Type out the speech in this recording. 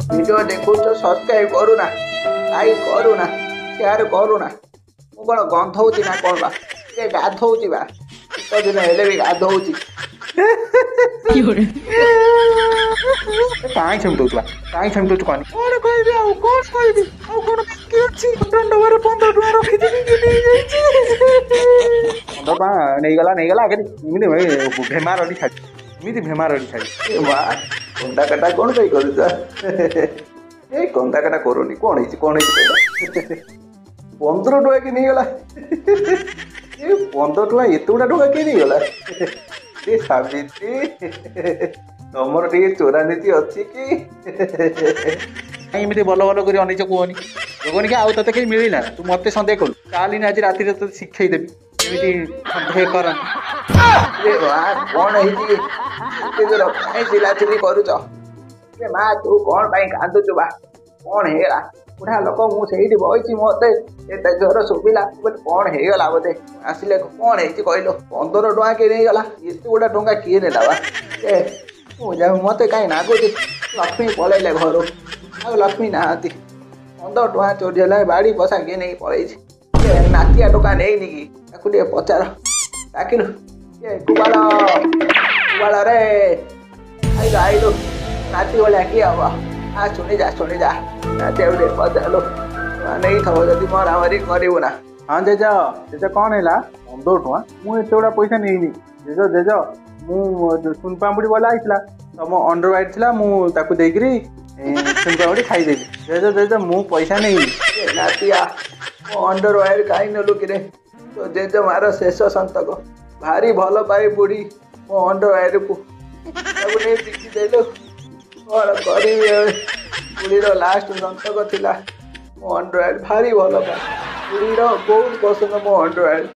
Video ଦେଖୁଛ, subscribe କରୁନା, like କରୁନା, ସେୟାର କରୁନା। ମୁଁ କ'ଣ ଗନ୍ଧଉଛି ନା କ'ଣ ବା? ଟିକେ ଗାଧଉଛି ବା, ଶୀତ ଦିନ ହେଲେ ବି ଗାଧଉଛି। କାହିଁ ସେମିତି ହଉଛୁ ବା, କାହିଁ ସେମିତି ହଉଛୁ କହନି? କଣ କହିବି ଆଉ, କଣ କହିବି ଆଉ, କଣ ବାକି ଅଛି? ଦଣ୍ଡବାରେ 15 ଟଙ୍କା ରଖିଥିଲି, କିଏ ନେଇଯାଇଛି। 15 ଟଙ୍କା ନେଇଗଲା, ନେଇଗଲା। ଆଗରେ ଏମିତି ଭେମା ରଡ଼ି ଛାଡ଼ି, ଏମିତି ଭେମା ରଡ଼ି ଛାଡ଼ି। ଏ ମା, କନ୍ଦା କଟା କ'ଣ ପାଇଁ କରୁଛ? ଏ କନ୍ଦା କଟା କରୁନି। କ'ଣ ହେଇଛି, କ'ଣ ହେଇଛି କହିଲ? 15 ଟଙ୍କା କିଏ ନେଇଗଲା? ଏ 15 ଟଙ୍କା, ଏତେ ଗୁଡ଼ା ଟଙ୍କା କିଏ ନେଇଗଲା? ଏ ସାବିତ୍ରୀ, ତମର ଟିକେ ଚୋରା ନୀତି ଅଛି କି? କାଇଁ ଏମିତି ଭଲ ଭଲ କରି ଅନେଇଛ କୁହନି? ଯୋଗନି କି ଆଉ ତତେ କେହି ମିଳିଲା ନା ତୁ ମତେ ସନ୍ଦେହ କଲୁ? ଚାଲିନି, ଆଜି ରାତିରେ ତତେ ଶିଖେଇଦେବି କେମିତି ସନ୍ଦେହ କରନ୍ତି। ଏ ମା, କ'ଣ ହେଇଛି? ଏତେ ଜୋର କାଇଁ ଚିଲାଚିଲି କରୁଛ? ଏ ମା, ତୁ କ'ଣ ପାଇଁ କାନ୍ଦୁଛୁ ବା? କ'ଣ ହେଇଗଲା? ବୁଢ଼ା ଲୋକ ମୁଁ ସେଇଠି ବଇଛି, ମତେ ଏତେ ଜୋର ଶୁଭିଲା ବୋଲି କ'ଣ ହେଇଗଲା ବୋଧେ ଆସିଲେ। କ'ଣ ହେଇଛି କହିଲୁ? 15 ଟଙ୍କା କିଏ ନେଇଗଲା? ଏତେ ଗୁଡ଼ା ଟଙ୍କା କିଏ ନେଲା ବା? ଏ ମୁଁ ଯାଉ, ମତେ କାହିଁ ନାଗୁଛି ଲକ୍ଷ୍ମୀ ପଳେଇଲେ ଘରୁ, ଆଉ ଲକ୍ଷ୍ମୀ ନାହାନ୍ତି। 15 ଟଙ୍କା ଚୋରି ହେଲା, ବାଡ଼ି ବସା କିଏ ନେଇକି ପଳେଇଛି। ଏ ନାତିଆ ଟଙ୍କା ନେଇନି କି? ତାକୁ ଟିକେ ପଚାର, ଡାକିଲୁ। ଏ କୁବାଳ, କୁବାଳରେ ଆଇଲୁ, ଆଇଲୁ। ନାତି ଭଳିଆ କିଏ ହବ? ଆ ଶୁଣି ଯା, ଶୁଣି ଯା। ନାତିଆକୁ ଟିକେ ପଚାରିଲୁ, ନେଇଥିବ ଯଦି ମରାମରି କରିବୁ ନା? ହଁ ଜେଜ, ଜେଜ, କ'ଣ ହେଲା? 15 ଟଙ୍କା ମୁଁ ଏତେ ଗୁଡ଼ା ପଇସା ନେଇନି ଜେଜ। ଜେଜ, ମୁଁ ସୁନପାମ୍ପୁଡ଼ି ବାଲା ହେଇଥିଲା, ତମ ଅଣ୍ଡର ୱାଇଟ୍ ଥିଲା, ମୁଁ ତାକୁ ଦେଇକିରି ସୁନପାମ୍ପୁଡ଼ି ଖାଇଦେଲି। ଜେଜ, ଜେଜ, ମୁଁ ପଇସା ନେଇନି। ଏ ନାତିଆ, ମୋ ଅଣ୍ଡର ୱାୟାର କାହିଁ ନେଲୁ କିରେ? ତୋ ଜେଜେମାର ଶେଷ ସନ୍ତକ, ଭାରି ଭଲ ପାଏ ବୁଢ଼ୀ ମୋ ଅଣ୍ଡର ୱାୟାରକୁ, ତାକୁ ନେଇ ବିକି ଦେଲୁ। କ'ଣ କରିବି ଏବେ? ବୁଢ଼ୀର ଲାଷ୍ଟ ସନ୍ତକ ଥିଲା ମୋ ଅଣ୍ଡର ୱାୟାର, ଭାରି ଭଲ ପାଏ ବୁଢ଼ୀର, ବହୁତ ପସନ୍ଦ ମୋ ଅଣ୍ଡର ୱାୟାର।